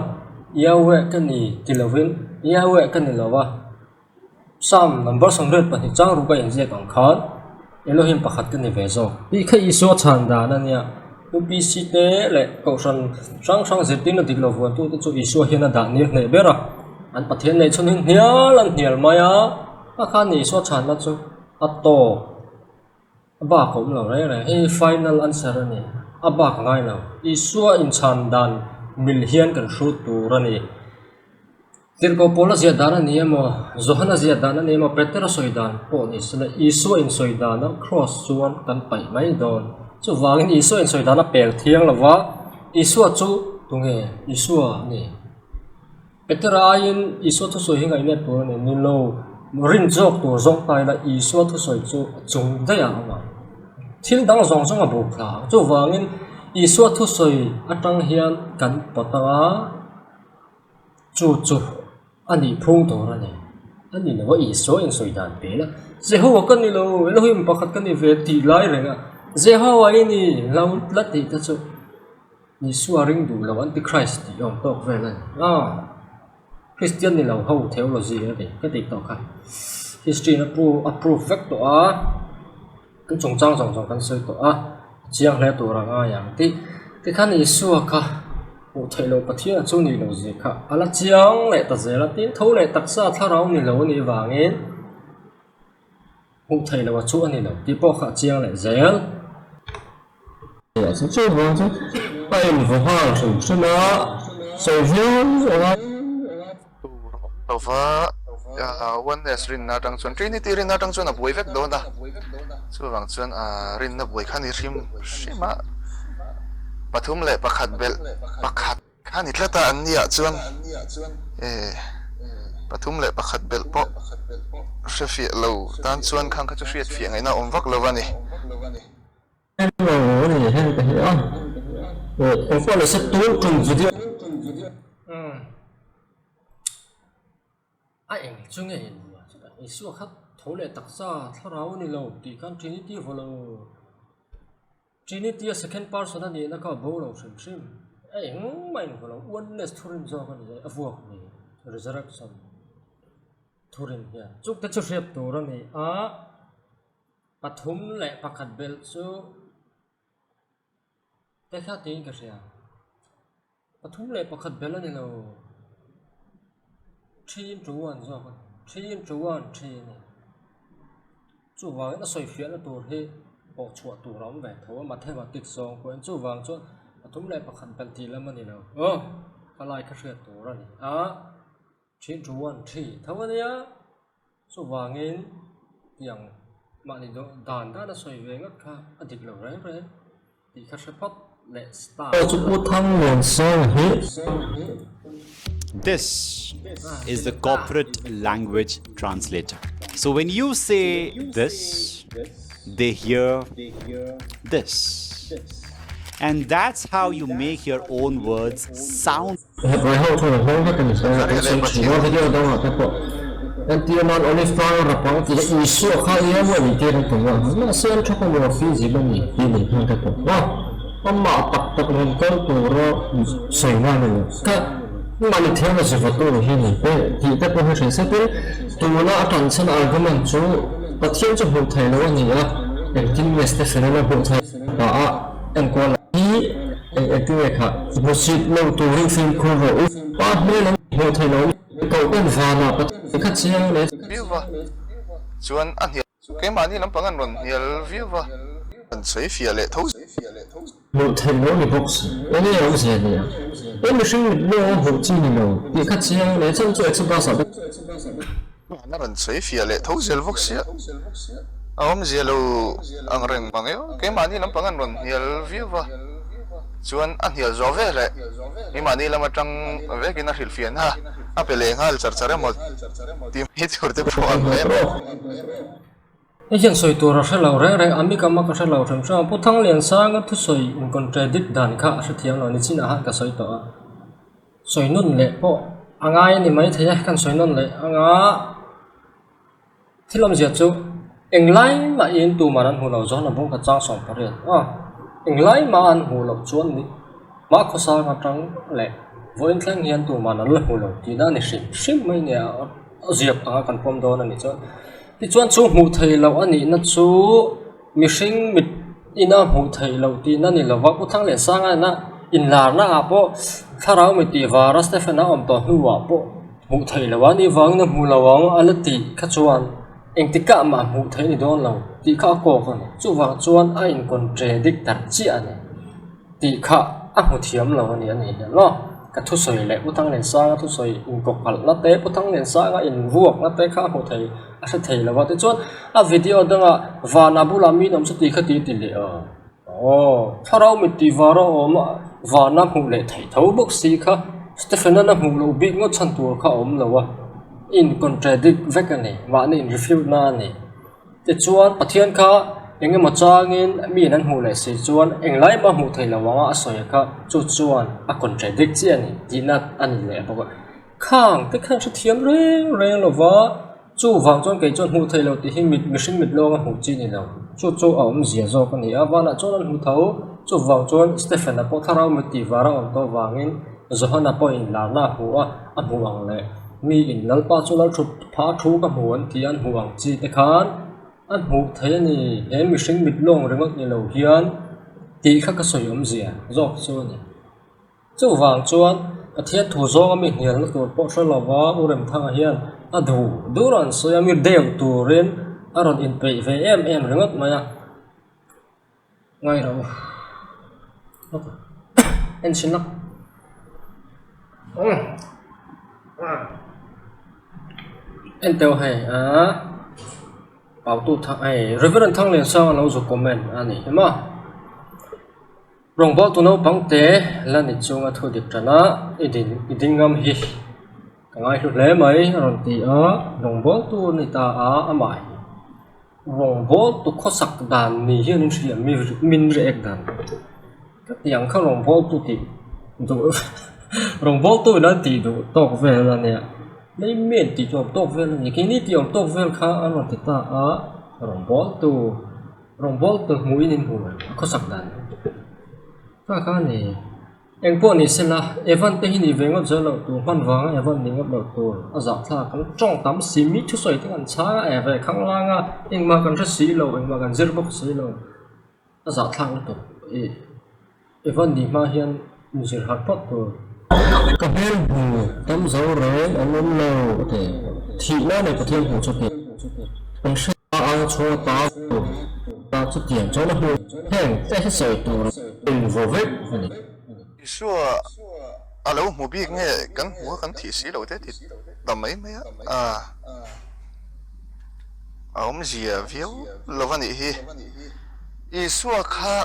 Yahweh ka ni ti lovin Yahweh ka ni lo a. Psalm number 22 chang ruk a inziak ang khan Elohim pakhat ka ni ve zawk. Tih kha Isua chhan dan a nia. UPC te leh Kohhran hrang hrang zirtirna dik lo vuantute chu Isua hian a dah nir hneh ber a. An Pathian neih chhun hi hnial an hnial mai a, a khan Isua chhanna chu a tawp. A bak a awm lo reng reng. Hei final answer a ni. A bak a ngai lo. Isua inchhan dan mil hian kan hrut tur a ni. Tirhkoh Paula ziah dan a ni emaw, Johana ziah dan a ni emaw, Petera sawi dan pawh ni se la, Isua insawi dana cross chuan kan paih mai dawn. Chuvangin Isua insawi dan a pel thiang lo va, Isua chu tunge? Isua a ni. Petera aiin Isua thusawi hi ngaihnep tur a ni. Ni lo, rin zawk tur zawng ta ila Isua thusawi chu a chung daih ah a awm ang. Thil dang zawng zawng a buk thla ang. Chuvangin Isua thusawi atang hian kan pawt ang a, chu chu a nih phung tur a ni. A ni lo a, Isua insawi dan pel a, Jehovah ka ni lo, Elohim pakhat ka ni ve tih lai reng a, Jehovah i ni lo la tih te chu. Isua ring duh lo Antichrist tih awm tawk vel a ni. Aw. Kristian ni lo ho theology a ni ka tih tawh kha. History in a prove vek tawh a, kan chungchang zawng zawng kan sawi tawh a, a chiang hle tur a ngai ang tih. Tikhan Isua kha hmuh theih loh Pathian chu ni lo zia kha a la chiang leh ta zel a, tin tho leh taksa thlarau ni lo a nih vangin Hmuh theih loh a chu a ni lo tih pawh kha a chiang leh zel. Chu vang chu a invaw nghal hrim hrim a, sawi viau ang a. Tur awm lova Oneness rinna atang chuan Trinity rinna atang chuan a buai vek dawn a, chuvang chuan rinna buai kha ni hrim hrim a, pathum leh pakhat belh pakhat. Kha ni tlat a, an niah chuan eh pathum leh pakhat belh pawh hre fiah lo tan chuan khang kha chu hriat fiah ngaihna awm vak lo a ni. A eng chu nge in hmu a? Chutah Isua kha tho leh taksa thlarau a ni lo tih khan Trinity vaw lo. Trinity a second person a nihna kha a bo lo hrim hrim. A engmah in hmu lo, oneness thurin zawk a ni a, a vuak ni resurrection thurin hian. Chukte chu hriat tur a ni a, pathum leh pakhat belh chu te kha tiin ka hria. Pathum leh pakhat belh a ni lo, three into one zawk a ni, three into one three a ni. Chuvangin a sawi fiahna tur hi pawh chhuah tur a awm ve tho a, mathematics zawng pawhin chuvang chuan pathum leh pakhat belh tih lam a ni lo aw, ka lai kha hriat tur a ni a, three into one three tho a nia, chuvangin tiang mahni dan dan a sawi ve ngawt kha a dik lo reng reng. Tih kha hre phawt leh star. Chu Pu Thangliansanga hi. This is the corporate language translator. So when you say this, they hear this. And that's how you make your own words sound. Vai ho chuan a hmang vek a ni hle a, kan sawi thin a, video dangah te pawh entir nan Olive tlang a rap ang tih leh Isua kha i emaw a intir an tum a, mahse an tha pawh maw a ni tih min hmang te pawh a, amah tak tak rawn kal tura sawi na a ni lo. Ka mahni thiam a zivatu hi ni te tih te pawh hi hre setin tuna a tan chhan argument chu Pathian chu hmuh theih loh a ni a, engtin nge Stephen-a la hmuh theih pah a enkual hi Eng engtin nge kha? Hmusit lo turin fimkhur rawh u. Pa hmel an hmuh theih loh ni koh ten vanah Pathian kha chiang leh. Viau va, chuan a hnial keimahni lampang an rawn hnial viau va, an sawi fiah leh tho. Hmuh theih loh ni bawk si. Eng nge awmzia ni a? He mihring mit lawng a hmuh chi ni lo tih kha chiang leh chhan chu Exodus ah te. A rawn sawi fiah leh tho zel bawk sia, a awmzia lo ang reng mang eo, keimahni lampang an rawn hnial viau va, chuan a hnial zawh ve leh keimahni lam atang vekin a hrilhfiahna a pe leh nghal char char emaw tih mai tur te pawh ang hle mai. Hei hian sawi tur a hre lo reng reng, a mikam a ka hre lo hrim hrim a, Pu Thangliansanga thusawi in contradict dan kha a hrethiam lo, nichinah khan ka sawi tawh a. Sawi nawn leh pawh a ngai a ni maithei a, kan sawi nawn leh anga thil awmzia chu englai mahin tuman an hmu lo zawn a bawng ka chang sawm pariat a, englai mah an hmuh loh chuan ni mah khawsang atang leh vawiin thleng hian tuman an la hmu lo tihna a ni hrim hrim mai nia a ziak anga kan pawm dawn a nih chuan tichuan chu hmuh theih loh a nihna chu Mihring mit ina hmuh theih loh tihna ni lova Pu Thangliansanga ina inlarna ah pawh thlarau mit tih vara Stephen-a awm tawh hnuah pawh hmuh theih loh a nih vangin a hmu lo ang a la tih kha chuan engtikah mah hmuh theih ni dawn lo tih kha a kawk a ni. Chuvang chuan a in contradict darh chiah a ni tih kha a hmu thiam lo a ni a nih hian maw. Ka thusawi leh Pu Thangliansanga thusawi inkawkalhna te Pu Thangliansanga invuakna te kha a hmu thei. A hre thei lo a, tichuan a video dangah vana bulah mi awm chu ti kha ti ti leh a, aw thlarau mit tih var a awm a, vana hmuh leh theih tho bawk si kha Stephen-a'n a hmuh loh bik ngawt chhan tur kha a awm lo a, in contradict vek a ni, mahni in refute na a ni. Tichuan Pathian kha eng emaw changin miin an hmuh leh si chuan englai mah hmuh theih lo anga a sawi kha chu chuan a contradict chiah a ni tihna a ni leh bawk a. Khang te khan hrethiam reng reng lo va, chuvang chuan kei chuan hmuh theih loh tih hi mit mihring mit lawnga hmuh chi ni lo. Chu chu a awmzia zawk a ni a, vanah chuan an hmu tho. Chuvang chuan Stephen-a pawh thlarau mit tih var a awm tawh vangin Johana pawhin larna a hmu a, a hmu ang leh. Mi in Lalpa chu lal thut pha thu ka hmu an ti a, an hmuh ang chi te khan a hmuh theih a ni. He mihring mit lawng ringawt ni lo hian tih kha ka sawi awmzia zawk chu a ni. Chuvang chuan Pathian thu zawnga mi hnialna tur pawh hre lova U Remthanga hian a duh dur an sawi a, mi deuh turin a rawn inpeih ve em em ringawt mai a. Ngai rawh u. En chhin lawk. En teuh hei a Pautu thang hei Reverend Thangliansanga lo zu comment a ni hi maw. Rawngbawltu naupang te la ni chunga thu dik tan a i din i ding ngam hi ka ngaihlu hle mai a rawn ti a, rawngbawltu a ni ta a amah hi rawngbawltu khawsak dan ni hian in hria mi min react dan ka ti ang kha rawngbawltu tih duh rawngbawltu in an tih duh tawk vel a nia mai mi an tih awm tawk vel a ni keini tih awm tawk vel kha an rawn ti ta a rawngbawltu. Rawngbawltu hmuhin in hmu a khawsak dan kha kha a ni. Eng pawh ni sela, Evan te hi nih ve ngawt zel loh tur, hman vanga Evan nih ngawt loh tur a zahthlak kan tawng tam si, mi thusawi te kan chhang a, e ve khang lang a, engmah kan hre si lo, engmah kan zir bawk si lo, a zahthlak lutuk i Evan nih hma hian inzir harh phawt tur. Ka hmel hmu tam zo reng an awm lo a ti. Thihna nei Pathian hmu chu ti. Kan hre a ang chhung ata ta chutiang chuan a hmu heng te hi sawi tur in vaw vek a ni. Isua a lo hmu bik nge kan hmu a kan thih si lo te ti ta mai mai a, a awmzia viau lo a nih hi. Isua kha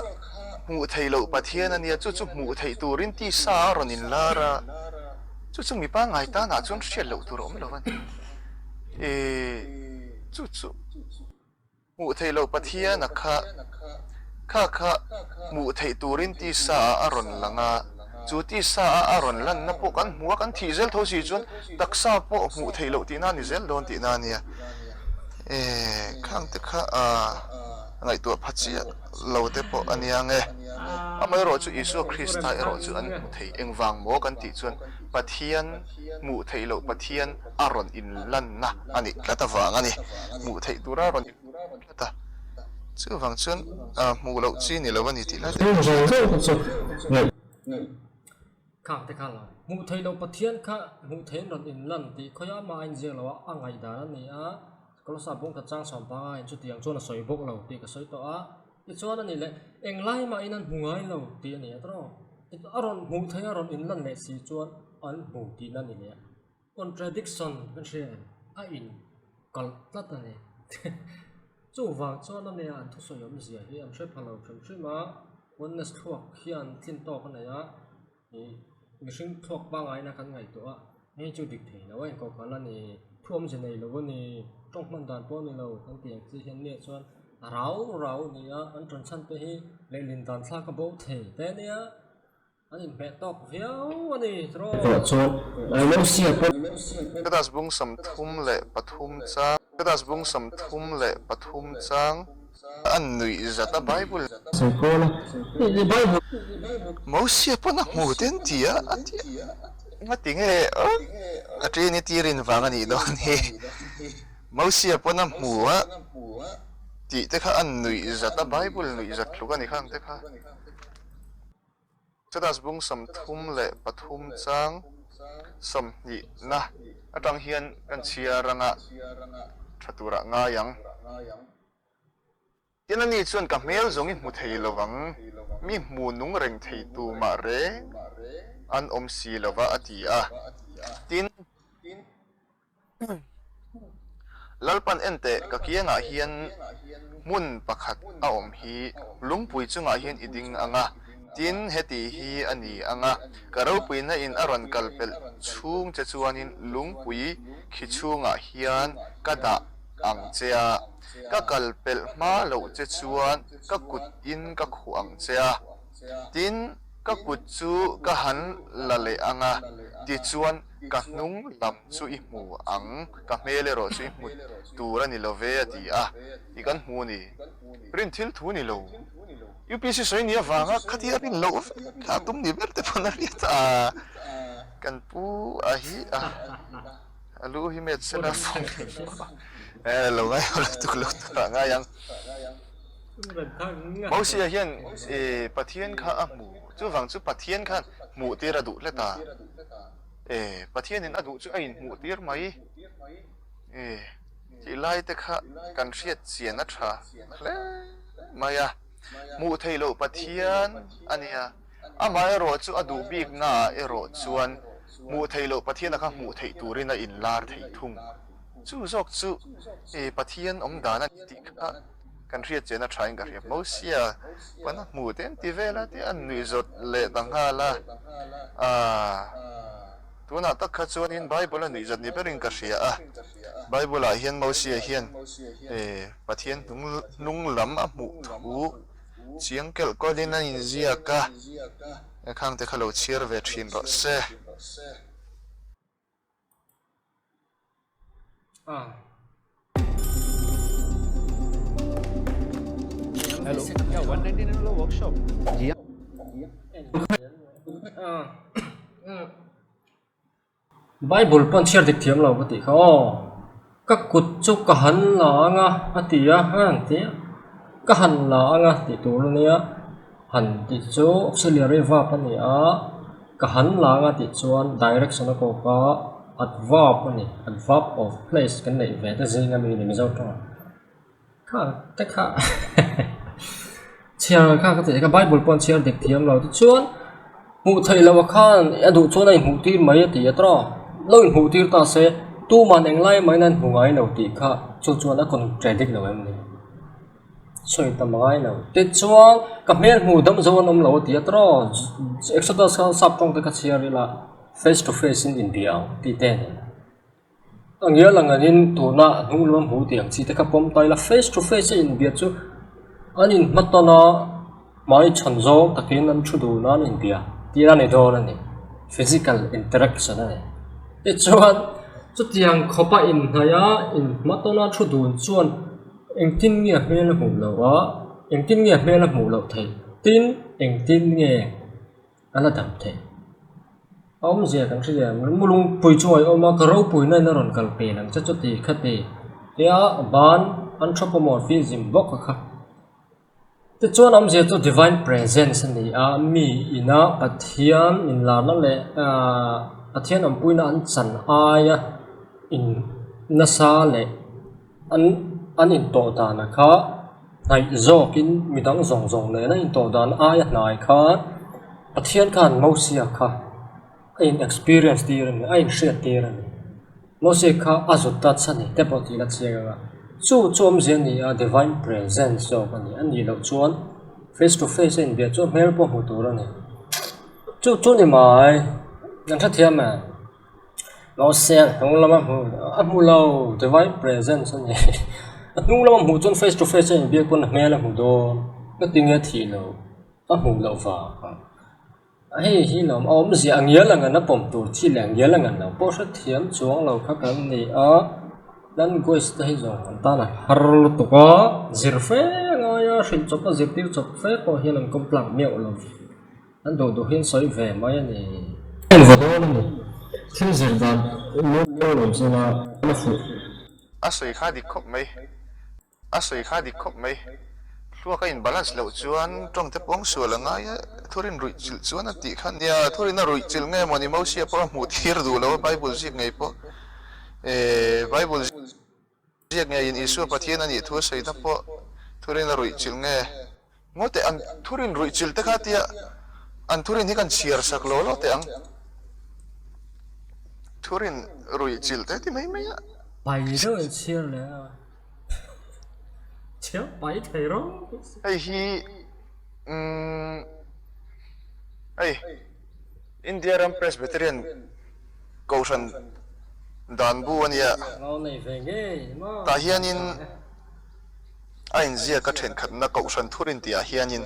hmuh theih loh Pathian a nia, chu chu hmuh theih turin tisa a rawn inlar a, chu chu mipa ngai tanah chuan hriat loh tur a awm lo a ni. Ih, chu chu hmuh theih loh Pathian a kha, kha kha hmuh theih turin tisa ah a rawn lang a, chu tisa a a rawn lanna pawh kan hmu a, kan thih zel tho si chuan taksa pawh hmuh theih loh tihna a ni zel dawn tihna a nia. Ih, khangte kha ah ngaihtuah pha chiah lo te pawh a nia nge. Amaherawhchu Isua Krista erawh chu an hmu thei engvang maw kan tih chuan Pathian hmuh theih loh Pathian a rawn inlanna a nih tlat avang a ni. Hmuh theih tura a rawn inlan tlat a. Chuvang chuan hmuh loh chi ni lo a ni tih lai te pawh. Khak te kha lo. Hmuh theih loh Pathian kha hmuh theihin rawn inlan tih khawiah mah a inziak lo a, a ngaihdan a ni a. Kolosa bawng khat chang sawm panga in chutiang chuan a sawi bawk lo tih ka sawi tawh a, tichuan a nih leh englai mahin an hmu ngai lo tih a ni a tawh. A rawn hmuh theih a rawn inlan leh si chuan an hmu tihna a ni leh a, contradiction kan hria em? A in kalh tlat a ni. Chuvang chuan a nia an thusawi awmzia hi an hre pha lo hrim hrim a, oneness thluak hian tlin tawk a nei a. Ih mihring thluak pangaina kan ngaihtuah a, hei chu dik thei lo a inkawhkal a ni, thu awmze nei lo a ni, tawng hman dan pawh a ni lo kan tih ang chi hian nia chuan a rau rau a ni a, an tawn chhan te hi lehlin dan thlak a bo thei te a nia, an inhmeh tawk viau a ni tiraw. Tawh chuan Mosia pawh. Exodus bung 33 chang Exodus bung 33 chang. An nuih zat a Bible. Sawi kawl a, i Bible. Mosia pawn a hmu te an ti a, a ti a. Engati nge a Trinity rin vang a nih dawn hi. Mosia pawn a hmu a tih te kha an nuih zat a Bible nuih zat tluk a ni kha ang te kha. Exodus bung 33 chang 20 na atang hian kan chhiar anga tha turah ngai ang. Tin ani chuan ka hmel zawng i hmu thei lo vang, mi hmu nung reng thei tu mah reng an awm si lo va a ti a. Tin, Lalpan en teh, ka kiangah hian hmun pakhat a awm hi, lungpui chungah hian i ding ang a, tin heti hi a ni ang a, ka ropuina in a rawn kal pelh chhung che chuanin lungpui khi chhungah hian ka dah ang che a, ka kal pelh hma loh che chuan ka kut in ka khuh ang che a, tin ka kut chu ka han la leh ang a, tichuan ka hnung lam chu i hmu ang, ka hmel erawh chu i hmu tur a ni lo ve a ti a, tih kan hmu a ni. Rin thil thu ni lo. UPC sawi ni avanga khatia rin loh vek kha a tum ni ber te pawn a hriat a, kan pu a hi a. A lu hi met sela fawng eh lo ngai lo tuk lo turah ngai ang. Mosia hian eh Pathian kha a hmu chuvang chu Pathian khan hmuh tir a duh hlet a eh Pathianin a duh chu a inhmuh tir mai eh tih lai te kha kan hriat chian a tha hle mai a hmuh theih loh Pathian a nia. Amaherawh chu a duh biknaah erawh chuan hmuh theih loh Pathiana kha hmuh theih turin a inlar theih thung. Chu zawk chu e Pathian awm dan a ni tih kha kan hriat chian a thain ka hria. Mosia pawn a hmu te an ti vel a tia an nuihzawt leh ta nghal a. Aaa tunah tak kha chuanin Bible a nuihzawt ni berin ka hria a. Bible-ah hian Mosia hian e Pathian hnung lam a hmuh thu Chiang kelh kawlhin a inziak a, khangte kha lo chhiar ve thin rawh se. Hello, yeah, 199 wala workshop. Bible pawh an chhiar dik thiam lo ka tih kha aw ka kut chu ka han la ang a a ti a han ti a ka han la ang a tih tur a nia han tih chu auxiliary verb a ni a ka han la ang a tih chuan direction a kawk a adverb a ni adverb of place kan neih ve te zing ami a ni mizo tawngah. Kha te kha chhiar kha ka ti ka bible pawh an chhiar dik thiam lo tichuan hmuh theih loh ah khan a duh chuan a inhmuh tir mai a ti a tawh lo inhmuh tir ta se tuman englai main an hmu ngai lo tih kha chu chuan a contradict lo em ni sawi tam ngai lo tichuan ka hmel hmuh dam zo an awm lo a ti a tawh exodus khan sap tawng te kha chhiar ila face to face in inbia ang tih te a ni. A ngial ang angin tuna hnung lam hmu tih ang chi te kha pawm ta ila face to face a inbia chu an inhmatawn a hmai chhawn zawng takin an thu dun a an inbia tih a ni dawn a ni physical interaction a ni tichuan chutiang khawpa inhnaih a inhmatawn a thu dun chuan engtin nge a hmel a hmuh loh a engtin nge a hmel a hmuh loh theih tin engtin nge. A la dam thei. A awmzia kan hria em? Mu lungpui chu a awm a, ka ropuina in a rawn kal pel ang che chuti khati tia ban anthropomorphism bawk a kha. Tichuan awmzia chu divine presence a ni a, mi ina Pathian inlarna leh ahh Pathian awmpuina an chan aia in nasa leh an an intawh dan a kha hnaih zawkin midang zawng zawng nena intawh dan aia hnai khan Pathian khan Mosia kha a in experience tir a ni a inhriat tir a ni Mosia kha a zut ta chhan ni te pawh tih la chiang ang a chu chu awmzia a ni a divine presence zawk a ni a nih loh chuan face to face a inbiak chu hmel pawh hmu tur a ni chu chu ni mai kan hrethiam em. Mahse a hnung lama hmu a hmu lo divine presence a ni a hnung lama hmuh chuan face to face a inbiak pawn a hmel a hmu dawn ka ti nge thih loh a hmuh loh vang a hei hi lawm a awmzia a ngial ang an a pawm tur chi leh a ngial ang an lo pawh hrethiam chuang lo kha kan ni a language te hi zawng an tan a har lutuk a zir fe a ngai a hrilh chawp a zirtir chawp fe pawh hian an kawm tlak miauh lo. An duh duhin sawi ve mai a ni. Heng va dawn a ni. Thil zir dan mumal lo zela a fuh. A sawi kha dik khawp mai. A sawi kha dik khawp mai. Thluak a in balance loh chuan tawng te pawng sual a ngai a, thurin ruih chilh chuan a tih kha nia, thurin a ruih chilh nge mawni Mosia pawh a hmuh thir duh lo a Bible ziak ngei pawh eh Bible Ziak ngeiin Isua Pathian a nih thu a sawi na pawh thurin a ruih chilh nge? Ngaw teh an thurin ruih chilh te kha tia an thurin hi kan chhiar sak law law teh ang. Thurin ruih chilh te ti mai mai a. Pai deuh in chhiar leh a. Chhiar pai thei rawng. Hei hi umm hei India ram Presbyterian Kohhran dan bu a nia. Tah hianin a inziak a thenkhatna Kohhran thurin tihah hianin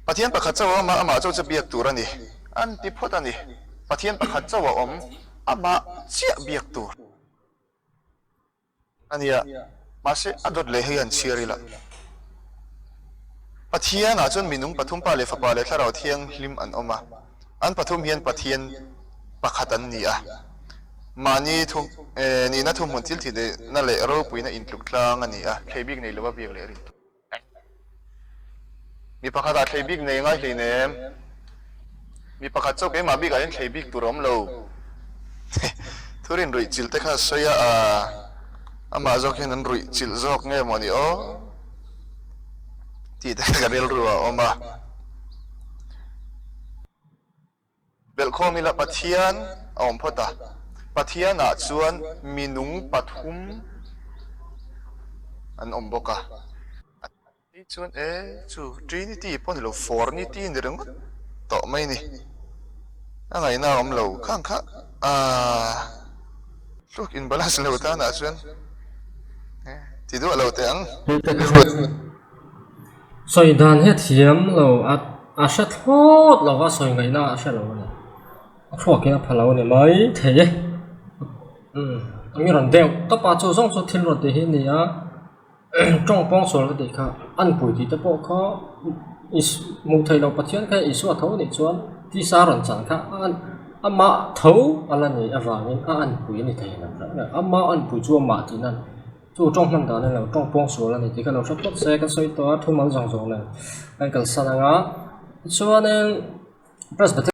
Pathian pakhat chauh a awm a, amah chauh chu biak tur a ni. An ti phawt a ni. Pathian pakhat chauh a awm, amah chiah biak tur. A nia, mahse a dawt leh hei han chhiar ila. Pathianah chuan minung pathum Pa leh Fapa leh Thlarau Thianghlim an awm a, an pathum hian Pathian pakhat an ni a. Mahni thu nihna thuhmun thil thihna leh ropuina intluk tlang a ni a, thlei bik nei lova biak leh rin tur. Mi pakhatah thlei bik nei ngai hleinem. Mi pakhat chauh keimah bikah hian thlei bik tur a awm lo. Thurin ruih chilh te kha a sawi a, amah zawk hian an ruih chilh zawk nge maw ni aw tih te ka rilru a awm a. Belhkhawm ila Pathian a awm phawt a, Pathianah chuan minung pathum an awm bawk a. Hei chuan e chu Trinity pawh ni lo Fornity ni ringawt tawh mai ni. A ngaihna a awm lo khang kha aah hluk in balance lo tanah chuan ti duah lo teh ang. Sawi dan hi a thiam lo, a a hre thlawt lo va, sawi ngaihna a hre lo a ni. A thluakin a pha lo a ni mai thei e. Umm a mi rawn deuh tawp a, chu zawng chu thil rawn tih hi a ni a, tawng pawng sual ka tih kha an pui tih te pawh kha hmuh theih loh Pathian kha Isua tho a nih chuan tisa rawn chan kha amah tho a la nih avangin a anpui a ni thei lo, amah anpui chu amah tihna a ni. Chu tawng hman dan a lo tawng pawng sual a ni tih kha lo hre phawt se kan sawi tawh a thumal zawng zawng nen kan kalsan ang a tichuanin Presbyterian.